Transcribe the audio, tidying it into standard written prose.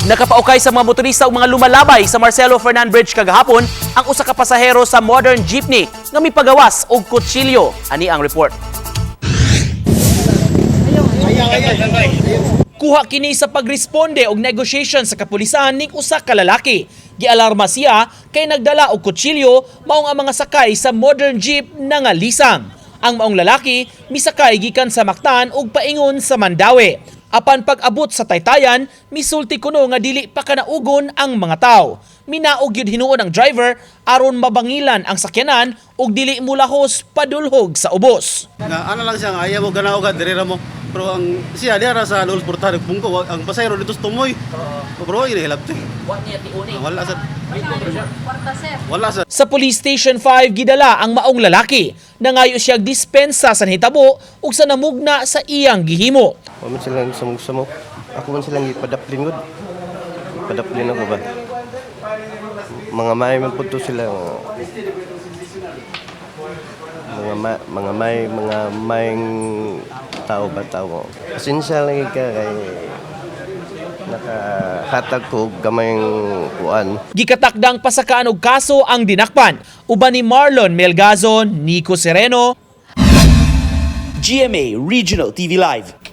Nakapaukay sa mga motorista ug mga lumalabay sa Marcelo Fernan Bridge kagahapon ang usa ka pasahero sa modern jeepney nga mipagawas og kutsilyo. Ani ang report. Kuha kini sa pagresponde og negotiation sa kapulisan ning usa ka lalaki. Gialarma siya kay nagdala og kutsilyo maong ang mga sakay sa modern jeep nangalisang. Ang maong lalaki misakay gikan sa Mactan ug paingon sa Mandaue. Apan pag-abot sa Taytayan, misulti kuno nga dili pa kanaugon ang mga tao. Minaog gyud hinuon ang driver aron mabangilan ang sakyanan ug dili mulahos padulhog sa ubos. Nga ana lang siya nga ayaw mo ganaw ka diri ra mo. Pero ang siya diara sa Lulus Portal nagpungko ang pasahero dito sa tumoy. Pero ay nahilabti. Wala sa Wala sa Sa Police Station 5 gidala ang maong lalaki. Nangayo siyang dispensa sa nahitabo ug sa namugna sa iyang gihimo. Wa man silang samog-samok. Ako man silang ipadaplin gud. Ipadaplin ako ba? Mga may man pud to sila. Mga may tao ba tao. Pasensya lang ka kay nakahatag ko gamayng kuan. Gikatakdang pasakaan og kaso ang dinakpan. Uban ni Marlon Melgazo, Nico Sereno, GMA Regional TV Live.